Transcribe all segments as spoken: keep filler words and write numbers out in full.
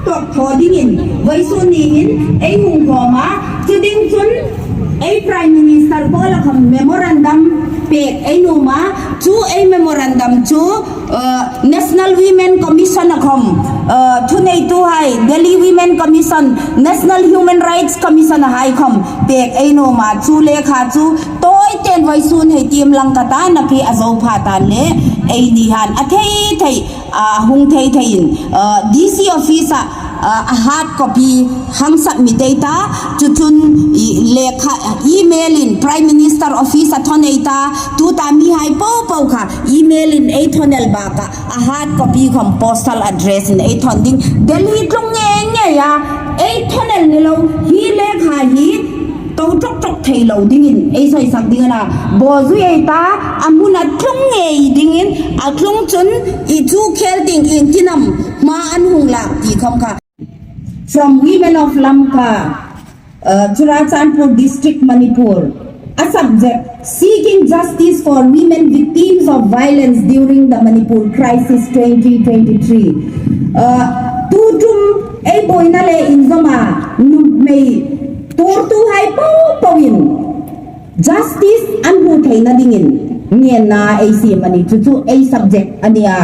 Tok tho dingin, vawisun ni hin, ei hung khawm a, chu ding chun, ei Prime Minister pawl a khawm memorandum pek ei nuom a, chu ei memorandum chu, uh, National Women Commission a khawm, uh, thuneituhai, Delhi Women Commission, National Human Rights Commission a hai khawm pek ei nuom a, chu lekha chu, tawi ten vawisun hei tiem lang ka ta, napi a zo pha tan le, ei ni han, a thei thei, a hung thei thei in, uh, D C office a, uh, a hard copy hang submit ei ta, chu chun i lekha, email in Prime Minister office a thon ei ta, tu ta mihai po po kha email in ei thon el bak a, a hard copy khawm postal address in ei thon ding, Delhi tlung ngei ngei a, ei thon el ni lo, hi lekha hi, to tok tok thei lo dingin, ei soi sak ding a na, bo zui ei ta, a mun a tlung ngei dingin, a tlung chun, i chu khel ding in kinam, ma an hung lak ti khawm kha. From Women of Lamka, uh, Churachandpur District, Manipur. A subject, Seeking Justice for Women Victims of Violence During the Manipur Crisis twenty twenty-three. Uh, tu tum ei boina le inzawm a, numei, tortuhai po po in, justice an hmu theina dingin, ngenna ei siem a ni, chu chu ei subject a ni a.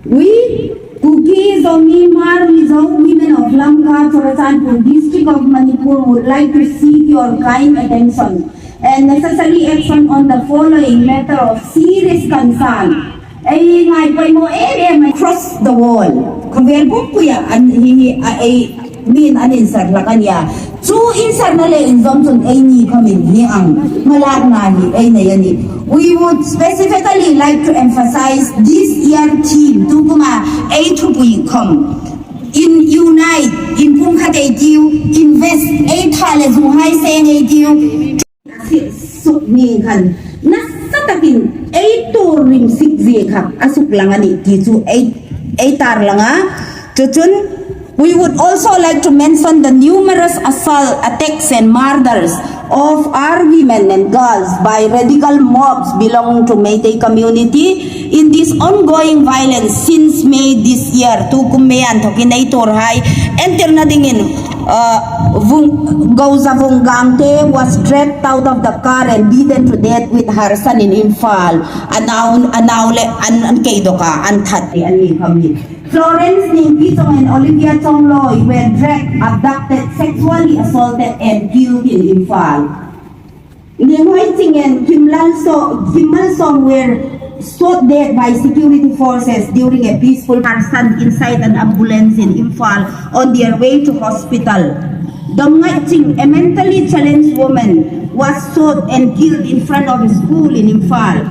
We, Kuki, Zomi, Hmar, Mizo, women of Lamka, Churachandpur district of Manipur would like to seek your kind attention and necessary action on the following matter of serious concern. Ei ngai poimo em em across the world. Khawvel pumpui a an hi hi a ei min an insar hlak a ni a. Chu insarna le inzawm chun ei ni khawm in hi ang malakna hi ei nei a ni. We would specifically like to emphasize this year theme, tu kum a ei thupui khawm. In unite, in pumkhat ei tiu, invest, ei tha le zu hai seng ei tiu. Sik suk ni khan, nasa takin ei turim sik zie kha a suk lang a ni ti chu ei, ei tar lang a. Chu chun, we would also like to mention the numerous assault, attacks and murders of our women and girls by radical mobs belonging to Meitei community in this ongoing violence since May this year. Tu kum May an thokin ei tur hai, entirna dingin, uh, Vung, Gouza Vung Gangte was dragged out of the car and beaten to death with her son in Imphal. A nau, a nau le an, an kei dok a, an that. Ani kami. Florence Ningpi Chong and Olivia Chongloi were dragged, abducted, sexually assaulted and killed in Imphal. Ninghoiching and Kimlalso-, Kimmalsong were shot dead by security forces during a peaceful person inside an ambulance in Imphal on their way to hospital. Domngaitching, a mentally challenged woman, was shot and killed in front of a school in Imphal.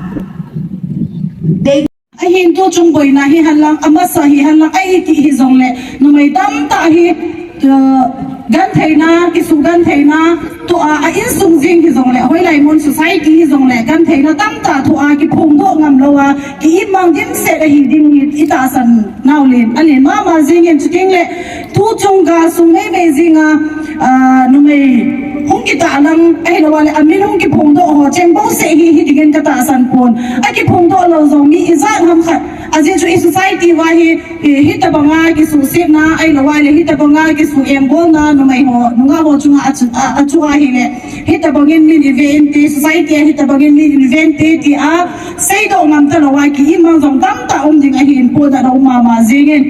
They Ahin tu chung boina hi henlang, amasa hi henlang, ahi ti hi zong le, numei tamtah hi, uh, gentheina, kisugentheina, tua, a insung zing hi zong le, hoilai mun society hi zong le, gentheina tamtah tua, kiphongdoh ngam lo a, ki-itmang dimset ahi ding hi, i tahsan nau len, a len mama zing in chu ding le, tu chung ga sung meimei zing a, uh, numei hung kitah lang, ahi lo a le, a min hung kiphongdoh ho, cheng bo se hi, hi dingin ka tahsan pon, a kiphongdoh lo zong mi i zat ham khat, a zia chu i society va hi, hi, hitabanga kisuhsetna, ahi lo a le, hitabanga kisu-enggolna, numei ho, nungah ho chunga a chu, a, a chu ahi le, hitabangin min i ve inte, society a hitabangin min i ve inte, ti a, seidoh ngam ta lo a, ki-itmang zong tamtah um ding ahi in, pawtah na um mama zing in,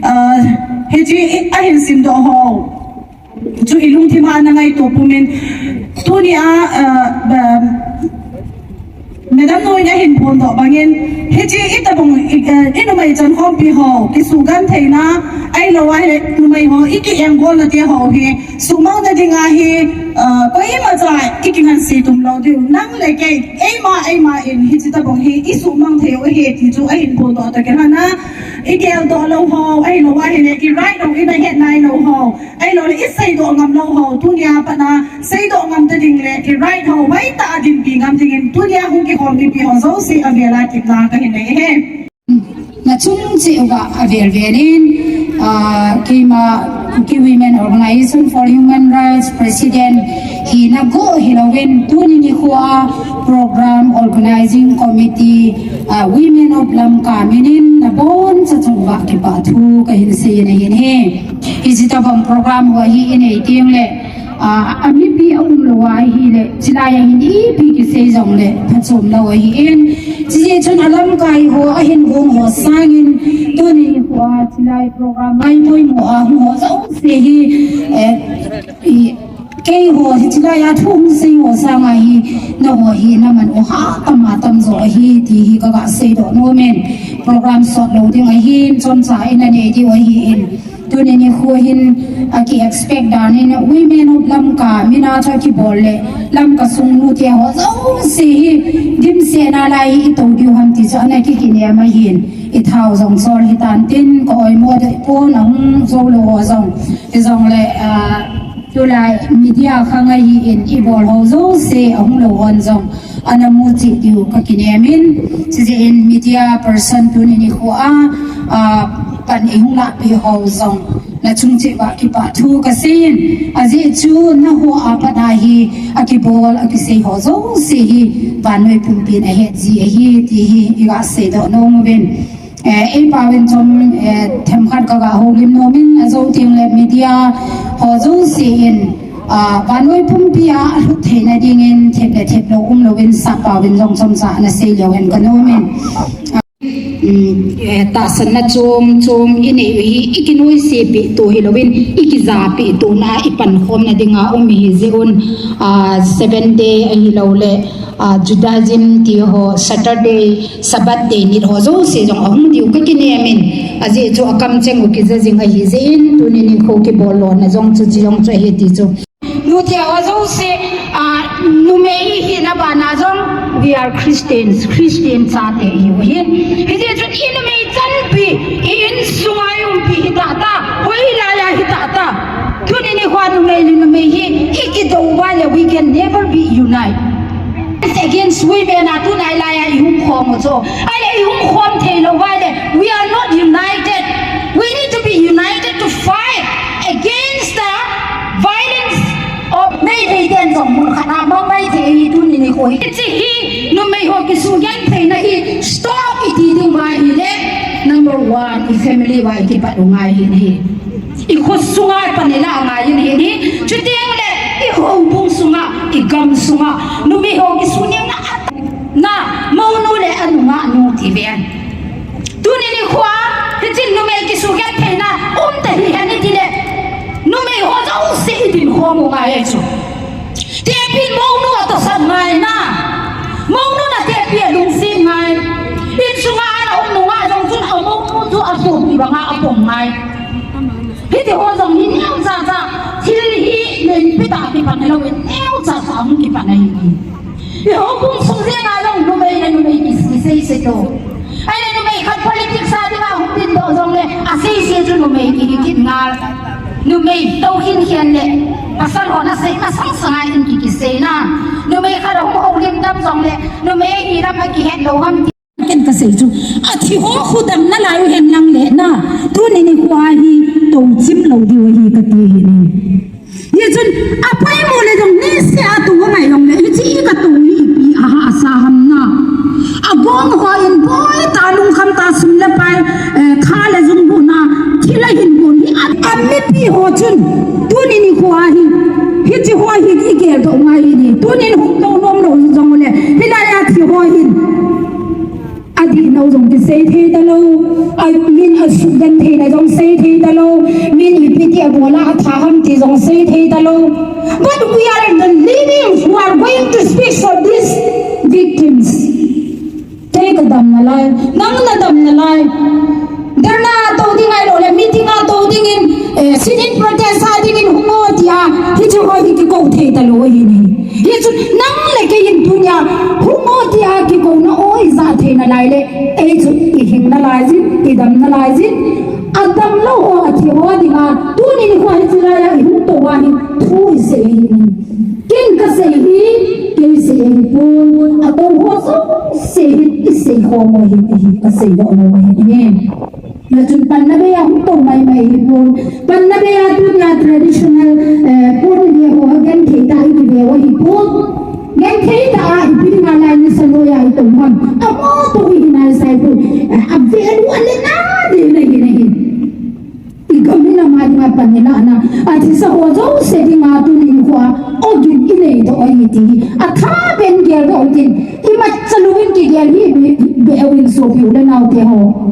uh, hichi, i, ahin simdoh ho. Chu i lungthim a na ngaito pumin, tuni a, uh, uh, Madam nu in ahin phondoh bangin, hichi i tabang, i, uh, i numei chankhawmpi ho, kisugentheina, ahi lo a le, numei ho, i ki-enggolna te ho hi, sumang na ding ahi, uh, koima cha, i kingansi tum lo diu, nang le kei, eima, eima in, hichi tabang hi, i sumang thei u hi, ti chu ahin phondoh ta kei hana, i geldoh lo ho, ahi lo a hi le, i right lo, i na het nai lo ho, ahi lo le, i seidoh ngam lo ho, tunia pat a, seidoh ngam ta ding le, i right ho, vai ta a dinpi ngam dingin, tunia hung kikhawm mipi ho, zosia a vela kipna ka hin nei e. Na chung cheh uva a vel velin, ah, keima Kuki Women Organization for Human Rights President hina go hi loin tuni nikho a Program Organizing Committee, ah, Women of Lamka minin na boncha chung uva kipa thu ka hin sei na hin he. Hiche tabang program ho hi inei teng le, ah, amipi aum lou ahile, chulai a hin ipi kisei jong le, phachom lou ahin. Chujeh chun alamkai ho, ahin gong ho sangin, tuni nikho a chulai program a ipoimo a hung ho jouse hi, eh, i, keiho hi chulai a thu hung sei ho sanga hi, nangho hi naman u ha tam a tamjo ahi, ti hi kaga seidoh nom in. Program sot lou ding ahin, chomcha in anei diu ahin. Tuni nikho hin aki expect dan in Women of Lamka, mina chu akibol le, Lamka sung nute ho jouse hi dimset na lai hi itou diu ham ti chu ana kikinem ahin. Ithao jong chol hitan tin, ka oimo deh pon, ahung jou lou ho jong. Hijongle, ah, tulai media khang ahin, ibol ho jouse, ahung lou hon jong ana mu cheh diu kakinem in, chujeh in media person tuni nikho a, ah, pan ihung lahpeh ho jong nachung cheh uva kipah thu kasei in, ajeh chu nangho a pat a hi akibol, akisei ho jouse hi vannoi pumpin ahet ji ahi, ti hi iga seidoh nom uvin. Eh, eipauvin chom, eh, themkhat kaga houlim nom in, ajou teng le media ho jouse in, ah, vannoi pumpi a alhut theina dingin thep le thep lou umlouvin, sappao vin jong chomcha ana sei leu hen kanom in. Um, eh, tahsanna chom chom inei u hi, ikinoise peh to hilouvin, ikija peh tona ipankhomna dinga um ihi jeh un, ah, Seventh Day ahilouleh, ah, Judaism ti ho, Saturday, Sabbath day nit ho jouse jong ahung diu kakinem in, ajeh chu akamcheng u kija jing ahi jeh in, tuni nikho kibol lona jong chu, chu jong chu ahi ti chu. Nute ho jouse, ah, numei ihina bana jong, we are Christians, Christian chate ihiu ahin. Hijeh chun inumei chanpi, i-insunga iumpi hitah tah, hoilai a hitah tah. Tuni nikho a numei le numei hi, ikidou uva le, we can never be unite. It's against women a tunai lai a ihung khom u chu. Ahile ihung khom thei lou uva le, we are not united. We need to be united to fight against the violence of Meitei ten jong mun khat a mang mai thei ahi tuni nikho hi. Hiche hi numei ho kisugentheina hi stop iti diu ahile, number one, i family uva ikipat u ngai ahi. I khut sunga pan ilah ngai ahi. Chuteng le i houbung sunga, i gam sunga numei ho kisugenna, na, mounu le anungah nu ti ven. Tuni nikho a, hiche numei kisugentheina um ta hihen itile, numei ho jouse idin khom u ngai ahi chu. Tepi mounu atahsan ngai na. Mounu na tepi alungset ngai. Insunga ana um nungah jong chun amounu chu asopi banga apom ngai. Hiti ho jong hi neocha cha, thil hi neipi tah kipan hilou in, neocha cha ahung kipan ahi. I houbung sung jenga jong numei le numei ki, kisei sei to. Ahile numei khat politics a dinga hung dindoh jongle, asei sei chu numei kihi kit ngal. Numei tou khin khen le, pasal hon asei masang sanga in ki, kisei na. Numei khat ahung houlim dam jongle, numei hi lam a kihet lou ham ti. Ken kasei chu, athi ho khu damna lai u hen lang le na, tuni nikho a hi touchim lou diu ahi kati ahi. Hichun, apoimo le jong niseh a tou ngai jongle, hiche i katou hi ipi ahahsa ham na. Agong ho in boi tah, lungkham tah, sum le pai, eh, kha le jung bu na, thil ahin bol hi a, amipi ho chun, tuni nikho a hi, hiche ho hi igeldoh ngai ahi. Tunin hung tou nom lou jongle, hilai a thi ho hin. Adih nau jong kisei thei talou, a min asugentheina jong sei thei talou, min ipi ti abol a atha ham ti jong sei thei talou. But we are the living who are going to speak for these victims. Kei kadam nalai, nang nadam nalai. Dharna tou ding ahilou le, meeting a tou dingin, eh, sit-in protest a dingin hung o tia, hiche ho hi kikou thei talou ahi. Hichun nang le kei in tunia hung o tia kikouna o ija thei nalai le, ei chu ihing nalai jin, idam nalai jin, adam lou ho athi ho dinga, tuni nikho hiche lai a ihung tou a hi thu isei ahi. Ken kasei hi, kei sei ahi pon, atou ho jouse hi isei khom u ahi, ti hi kasei doh nom ahi. Hijeh chun panna bei a hung tou mai mai ahi pon. Panna bei a tunia traditional, eh, pon le ho genthei tah a ikive u ahi pon. Genthei tah a ipi dinga lai nisa noiya itou ham. Amo tou ihi nai sai pon. Eh, avel u ale na de na hi na hi. I gam le nam a dinga Panina na, athisa ho jouse dinga tuni nikho a ogin inei doh ahi ti hi athapen geldoh utin, imacha lungin kigel hi be, be awin sopi u le naote ho.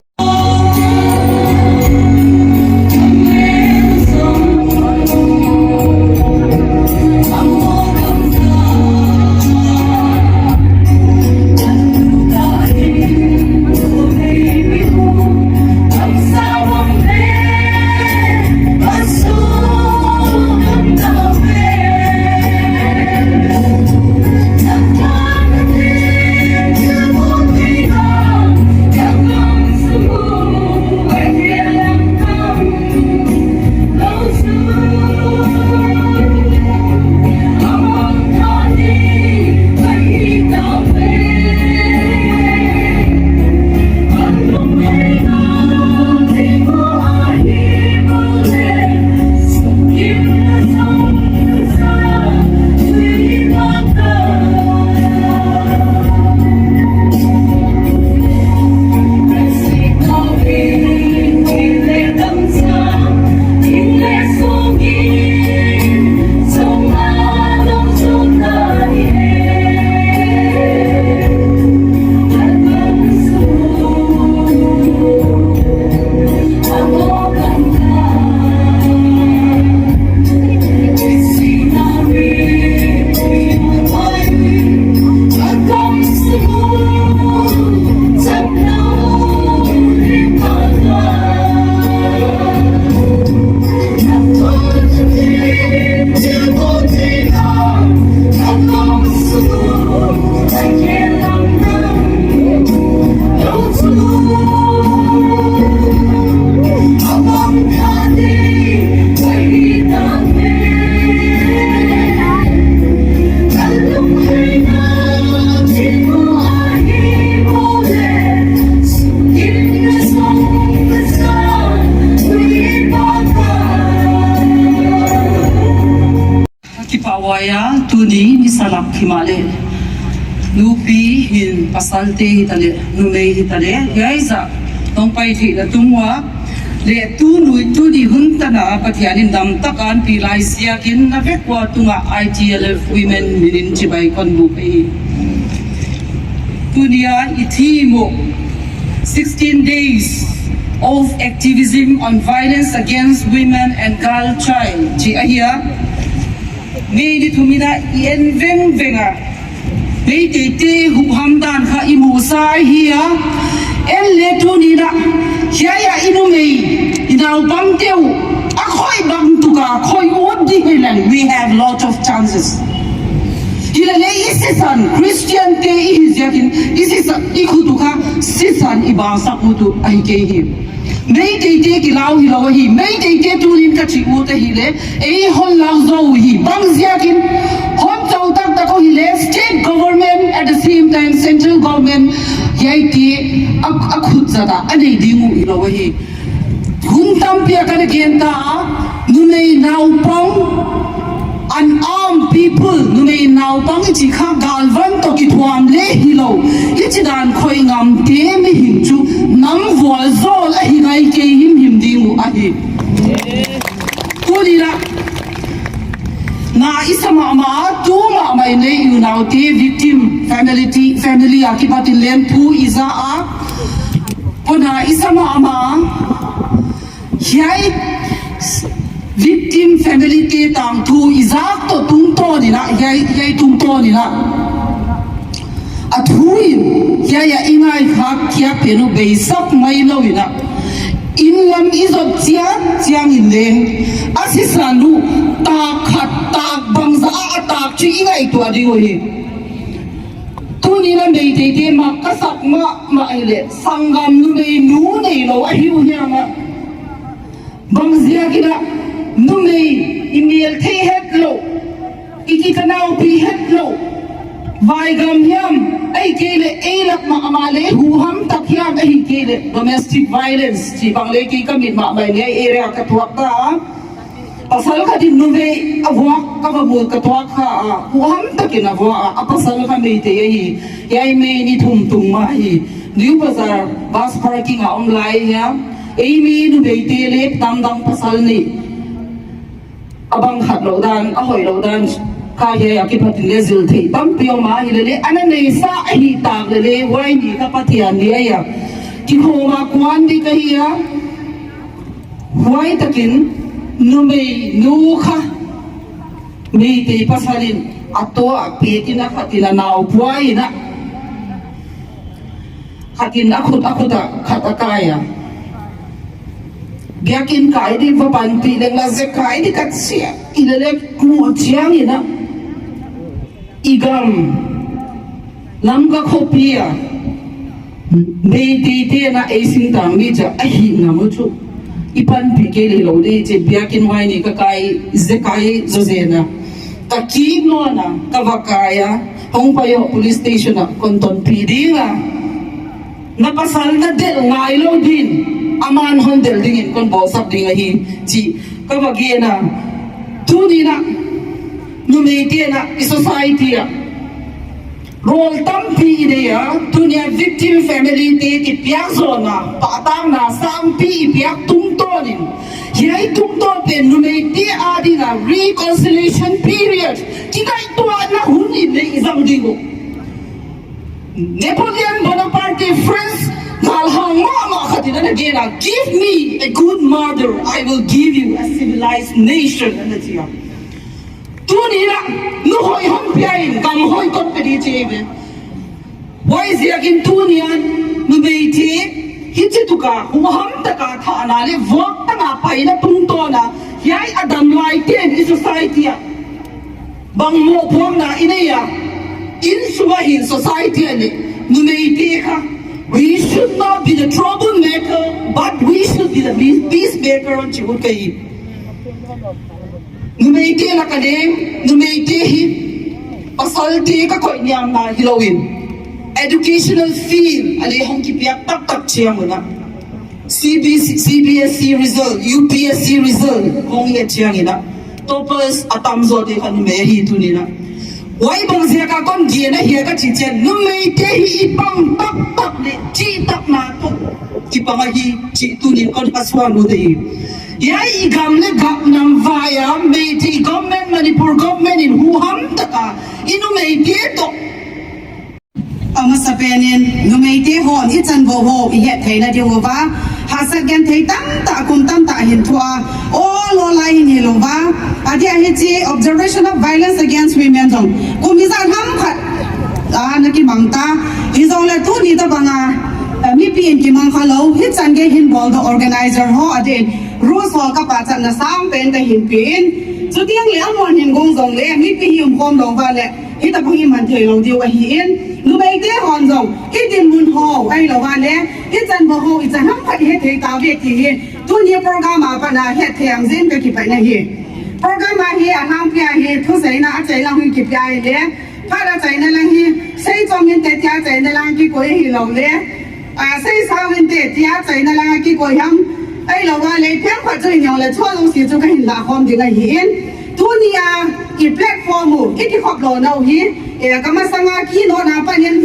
Kipa uva tuni nisa lap hi male. Nupi hin pasal te hitale, numei hitale, hiai ja tongpai thei na tung uva. Le tuni, tuni hun tana Pathian in damtak anpi lai ziakin na vek uva tunga I T L F Women minin chibai kon bu pei. Tunia i theme u sixteen days of activism on violence against women and girl child chi ahia. May ni thum ina i en veng veng a, Meitei te huhham dan kha i musa ahia. En le tuni na, hiai a i numei, i naupang teu a khoi bang tuka khoi ut di hileng, we have lot of chances. Hilele i sisan, Christian te i hi ziakin, i sisan, i khutu kha sisan i bangsak utu ahi kei hi. Meitei te kilau hilou ahi, Meitei te tunin ka chi ut ahile, ei hon lau zou hi, bang ziakin, hon zou tak tak ahile, state government, at the same time, central government, hiai te a, a khut zata, a nei ding u hilou ahi. Hun tampi a kana gen ta a, numei naupang, unarmed people, numei naupang i chi kha galvan toh kithuam le hilou, i chi dan khoi ngam te mihem chu nam vualzawl ahi ngai kei himhim ding u ahi. Tuni na, na i sa mahmah, tu mahmah in le i unaute victim family, family a kipat in len thu i za a, Kona i sa mahmah, hiai victim family te tangthu i zak toh tungtawn in a, hiai, hiai tungtawn in a. A thu in, hiai a i ngai khak khia pen u beisak mai lou in a. In lam i zot chiat chiang in leng, a sisan u tak khat tak bangzah a, a tak chu i ngaihtuah ding u hi. Tuni na Meitei te mak ka sak mahmah ahile, sanggam numei nu neilou ahi u hiam a. Bang ziakin a numei i mel thei het lou, i kikanaopi het lou, vaigam hiam, ahikeile ei lak mahmah le huham tak hiam, ahikeile domestic violence, chi bang le kei ka mit mahmah le area ka tuak ta a. Pasal khat in numei a vuak ka va mu ka tuak kha a, huham takin a vuak a, a pasal kha Meitei ahi, hiai May ni thum tung ma hi, New Bazar bus parking a om lai hi a, ei mi numei te le tamdang pasal ni, abang khat lou dan, ahoi lou dan, kha hi a kiphatin le zil thei tampi um a, hilele ana neisa ahi tak lele, huai ni kha Pathen ni ahi a, kikhom a kuan di kahi a, huai takin numei nu kha Meitei pasal in atoh a pet in a khat in a nao puai in a, khat in a khut a khut a khat a kai a. Biakin kai di va panpi leng la ze kai di ka chia. I le le mu chiang in a. I gam. Lamka khopi a. Meitei te na ei singtang mi cha ahi na mu chu. I panpi kei le lou di che biakin huai ni ka kai ze kai zo ze na. Ka kik no na ka va kai a. Hong pa yo police station a kon tonpi ding a. Na pasal na del ngai lou din, aman hon del dingin kon bolsap ding ahi, chi ka va gen a. Tuni na, numei te na, i society a role tampi i nei a, tuni a victim family te kipiak zo na, pahtakna sangpi i piak tungtawn in, hiai tungtawn pen numei te a ding a reconciliation period, kingaihtuahna hun i nei i zang ding uh. Napoleon Bonaparte, France, galhang mama khat in ana gen a, "Give me a good mother, I will give you a civilized nation," ana chi a. Tuni na, nu hoi hon pia in, gam hoi kon pe di chi ve. Huaiziakin tuni a, numei te, hichi tuka, huham taka thahna le, vuak taka paina tungtawn a, hiai a damlai ten i society a. Bang mohpuakna i nei a, insunga hin society a le, numei te kha. We should not be the troublemaker, but we should be the peace- peacemaker, chi ut kahi. Numei te laka le, numei te hi, pasal te ka koih niam na hi lou in. Educational field, a le hong kipiak taktak chiang u na. C B C, C B S E result, U P S C result, hong i chiang in a. Toppers a tam zo te kha numei hi tuni na. Huai bang ziak a kon gen ahi a ka chi chian, numei te hi i pang taktak le, chi tak na tu. Ki pang ahi, chi tuni kon ka suan u te hi. Hiai i gam le gam nam vai a, Meitei government, Manipur government in huham taka, i numei te toh. Amasapen in, numei te hon, i chanvo ho, i het theina diu va. Hahsat genthei tamtah, kum tamtah hin thu a. O lo lai hin hi lou va. A dia hichi, observation of violence against women jong. Kum i zan ham khat. A, na kimang ta. Hi zong le tuni ta bang a. Eh, mipi in kimang kha lou. Hichan gei hin bol the organizer ho a din. Rules ho ka pachatna sang pen ka hin pi in. Chutiang le amon hin gong zong le, mipi hi um khom lou va le. Hita bang i man thei lou diu ahi in, numei te hon zong, i dinmun ho, ahilou va le, i chanvo ho, i chan ham khat i het thei ta ve ti hi, tuni program a pat na het thei ang zen ka kipai na hi. Program a hi a hangpi a hi, thuseina a chai lang hi kipia hi le, phat a chaina lang hi, sei chom in te tia chaina lang kikoi hi lou le, a, sei sao in te tia chaina lang a kikoi ham, ahilou va le, piang khat chu in yong le, chua zong si chu ka hin la khom ding ahi in, tuni a, i platform u, i kikhop lou nau hi, e, ka masanga kino na panin,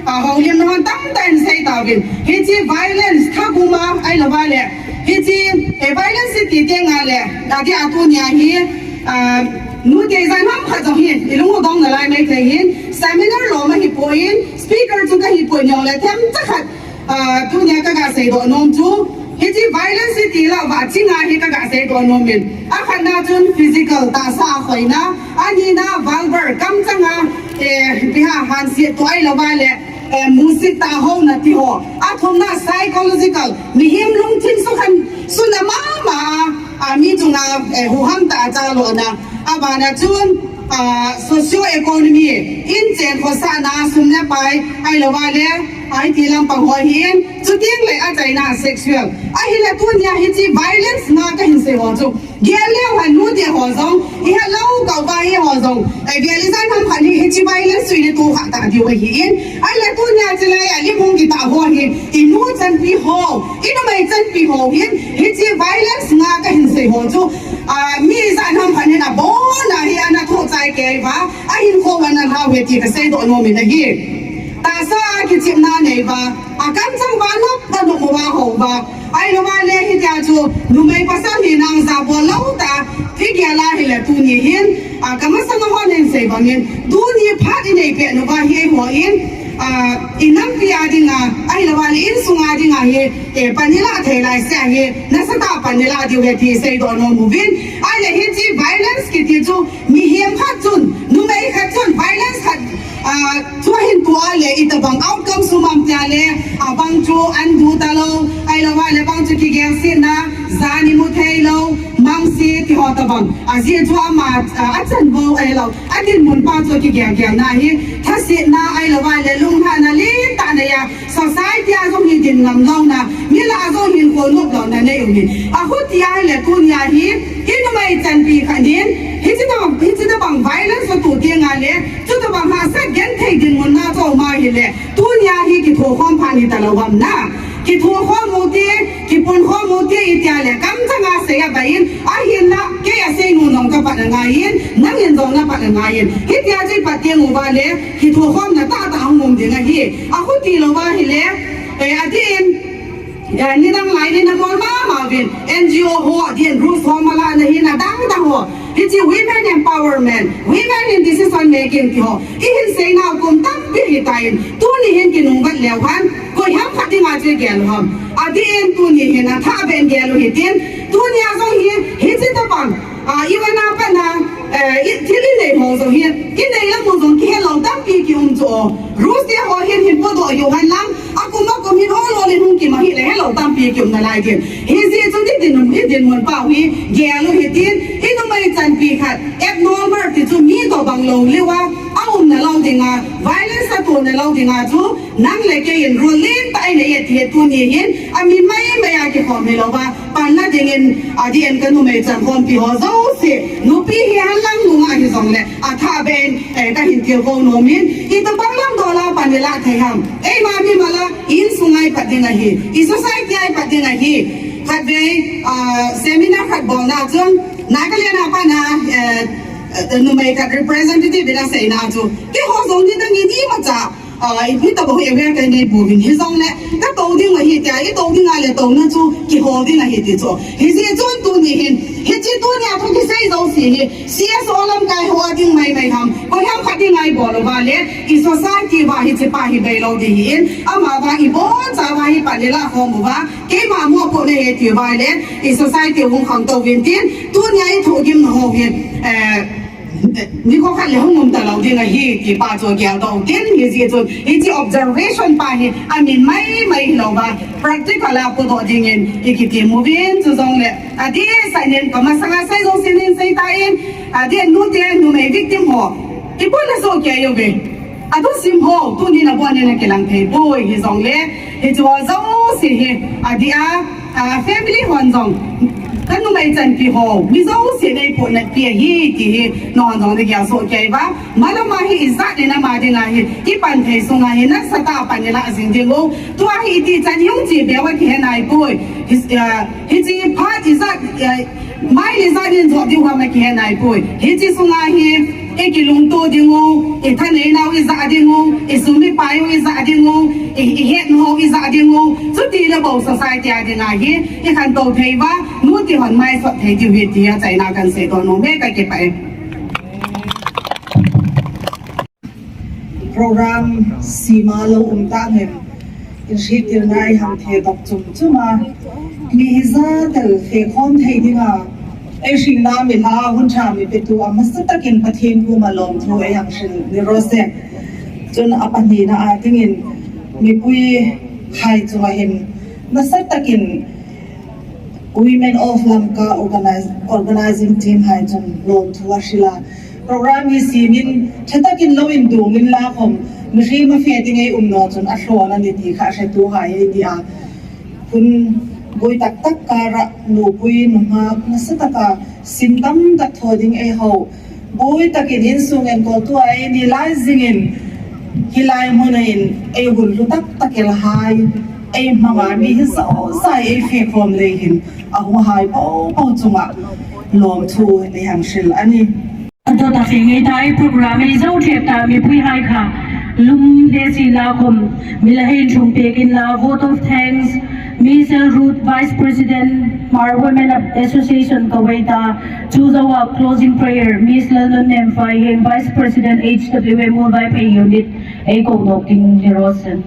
a, houlimna hon tamtah in sei ta uvin. Hichi violence thagum a, ahilou va le. Hichi, e, violence i ti teng a le. Dati a tuni a hi, a, nu te zan ham khat zong hi, i lung u dong na lai mai thei hin. Seminar lou ma hi poi in, speaker chu ka hi poi in yong le, themcha khat. A, tuni a ka ga seidoh nom chu, hichi violence i ti lou va, ching a hi ka ga seidoh nom in. A khatna chun physical, tahsa a khoina, a nina verbal, kamchang a, eh, ipi ham, hansiat tu ahilou va le, eh, music tahouna ti ho. A thumna psychological, mihem lungthim sukhan, suna mama a, a mi chunga, eh, huham tah a chalona. A bana chun, a, socio economy, in chen khosahna, sum le pai, ahilou va le, a, i ti lampang ho hin, chutiang le a chaina sexual. Ahile tuni a hichi violence nga ka hin sei ho chu. Gel leu hen nu te ho zong, i het lou kau va hi ho zong. Ai gel i zan ham khat hi hichi violence sui le tu kha ta diu ahi in. Ahile tuni a chi lai a lim hung kita ho hi, i nu chanpi ho, i numei chanpi ho hin, hichi violence nga ka hin sei ho chu. A, mi zan ham khat hin a bon a hi ana thu chai kei va, a hin kho va na hau he ti ka seidoh nom in ahi. Tahsa a kichimna nei va, a kamchang va nop, va nop mo va ho va. Ahilou va le hitia chu, numei pasal hi nang za bol lou ta, thi gel a hile Tuni phat inei pet uva hi eiho in, ah, inampi a dinga, ahilouva le insung a dinga hi, eh, pan ilah thei laisea hi, nasatah a pan ilah diu ahi ti seidoh nom uvin. Ahile hiche violence kiti chu, mihem khat chun, numei khat chun, violence khat, ah, chu ahin toh a le, itobang outcome sum ham tia le, abang chu an du talou, ahilouva le bang chu kigelsetna, jan imu theilou, mangse ti ho tobang. Ajeh chu ama, ah, achan bou ahilou. Adinmun pa chu kigelgelna hi, thasetna ahilouva le lunglhahna lentah neiya, society a jong hi din ngam louna, mi lah a jong hinkho nop louna nei um in. Achuti ahile tunia hi, i numei chanpi khat in, hiche tobang, hiche tobang violence atoh tenga le, chutobang hahsat genthei dinmun na chu um ahile, tunia hi kithokhom phat hitalou ham na. Kithokhom ute, kipunkhom ute itia le, kamchanga sei abaiyin, ahinla, kei a seinu jong kapat angaiyin, nangin jong napat angaiyin. Hitia chu ipat teng uva le, kithokhomna tahtah ahung um ding ahi. Achuti louva ahile, eh, adin, eh, nidang lai ni namol mama uvin, N G O ho, adin, rules ho malahna hi nadang dang ho. Hiche women empowerment, women in decision making ti ho. Ihin seinau kum tampi ahitan, tuni hin kinungvet leu hen, koiham khat dinga chu igel u ham. Adin tuni hin athahbeh in gel u hitin, tunia jong hi, hiche tobang, ah, i vana pana, eh, i, thil inei ho jong hi, inei lam u jong kihelou tampi kium chu o. Rules te ho hin hin podoh u hen lang, akum akum hin hol hol in hung kim ahile helou tampi kium nalai din. Hijeh chun i dinmun, i dinmun pau hi gel u hitin, i numei chanpi khat, abnormal ti chu mi tobang lou leuva, aumna lou dinga, violence atohna lou dinga chu, nang le kei in rule lentah inei e ti hi tuni hin, amin maimai a kikhom hilouva, panna dingin, adin ka numei chankhompi ho jouse, nupi hihen lang nungah hijongle, athahbeh in, eh, kahin tilkhou nom in, itobang lam dola pan ilah thei ham. Eima mimal a, insunga ipat ding ahi, i society a ipat ding ahi. Khatvei, ah, seminar khat bolna chun, Nagaland a pana, eh, eh, numei khat representative in aseina chu, keiho jong nidang in imacha, ah, hitobang hi aware kanei pouvin, hijongle, katou ding ahi tia, itou ding ahile touna chu kihol ding ahi ti chu. Hijeh chun tuni hin, hiche tunia thu kisei jouse hi, C S O lamkai ho a ding maimai ham, koiham khat dinga ibol uva le, i society uva hiche pa hi beilou ding ahin, amavang ibonchauva hi pan ilah khom uva, keima mopohna ahi tiuva le, i society hung khangtou uvin tin, tunia ithohgimna ho hi, eh, nikho khat le hung um talou ding ahi ti pa chu geldoh u tin, hijeh chun, hiche observation pa hi amin maimai hilouva, practical a podoh dingin ikitem uvin, chujongle, adeh sah in kamasanga sei jouse nin seitan, adeh nute numei victim ho, ibola sohkei uve. Athusim ho, tunin abon in akilang thei poi hijongle, hicheho jouse hi, adeh a, ah, family hon jong, kanumei chanpi ho, mi jousen eipohnatpi ahi ti hi, nahon jong nagel sohkei uva, malama hi ijat in ama dinga hi, ipan thei sunga hi, nasatah a pan ilah jing diu, tua hi iti chan hung che beuva kihe naipoi, hi, ah, hiche phat ijat, ah, mai le jan in jot diu ham akihe naipoi. Hiche sunga hi, ikilungto dingu, ithaneinau ijah dingu, isum ipai u ijah dingu, i, ihetnau ijah dingu, chutile bou society a dinga hi, ikhantou thei uva, nute hon maisot thei diu ahi tia chaina kahin seidoh nom e, kakipah e. Program sima lou um tangin, inhriettilna eiham thei bak chom chom a, mi hijat tel fekhom thei dinga, eihringna milha hun tha mi petu amasa takin Pathen koma lawmthu eiham hril ni rose. Chun apanina a dingin, mipui hai chunga hin nasa takin Women of Lamka organize, organizing team hai chun lawmthu ahril a. Program hi simin, thatakin lou in dungin la khom, mihriem afe ding eium naw chun alhawn ani ti kha hretu hai ei ti a. Hun boi tak tak kara nupui nungak nasa taka sin tam tak thaw ding eiho. Boi takin insung enkol tua eini lai zingin hilai hmuna in ei hun hlu tak tak el hai, ei hmanga mi hi zau zai ei fe khawm lei hin a hung hai po po chunga lawmthu ei hang hril a nih. A dawt a fing ei ta ei program ei zo ṭhep ta mipui hai kha lum le si la khawm mi la hei thum pekin la vote of thanks Miss L Ruth, Vice President, Hmar Women Association, Kuwait, Chuzawa closing prayer, Miss Lalnunnem Faiheng, Vice President, H W M Mulvaiphei Unit, Eiko Doking Hirosen.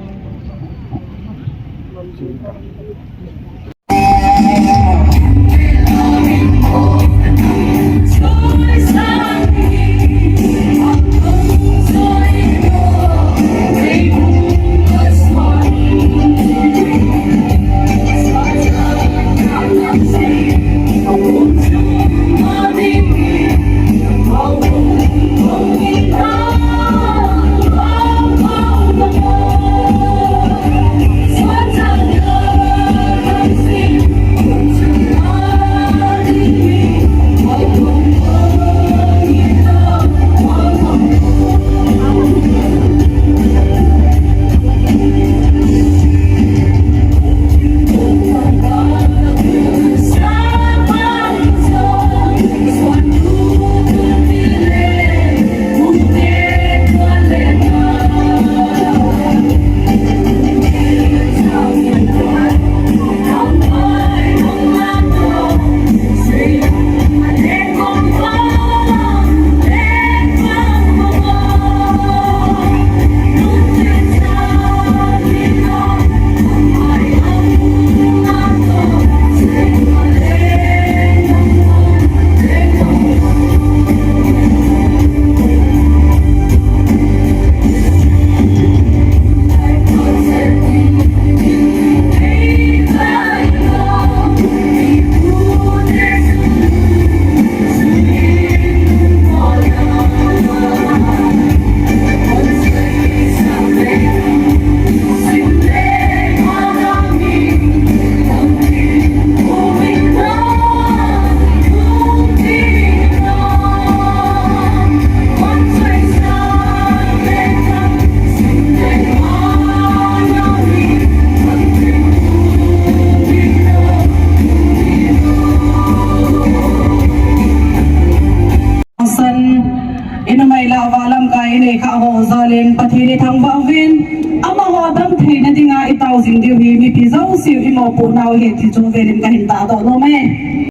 San, inamai la valam ka inei kha ho jalin Pathen ithangvah uvin, amaho damtheina dinga itao jing diu hi mipi jouseu imopohnau ahi ti chu velin kahin tahdoh nom e.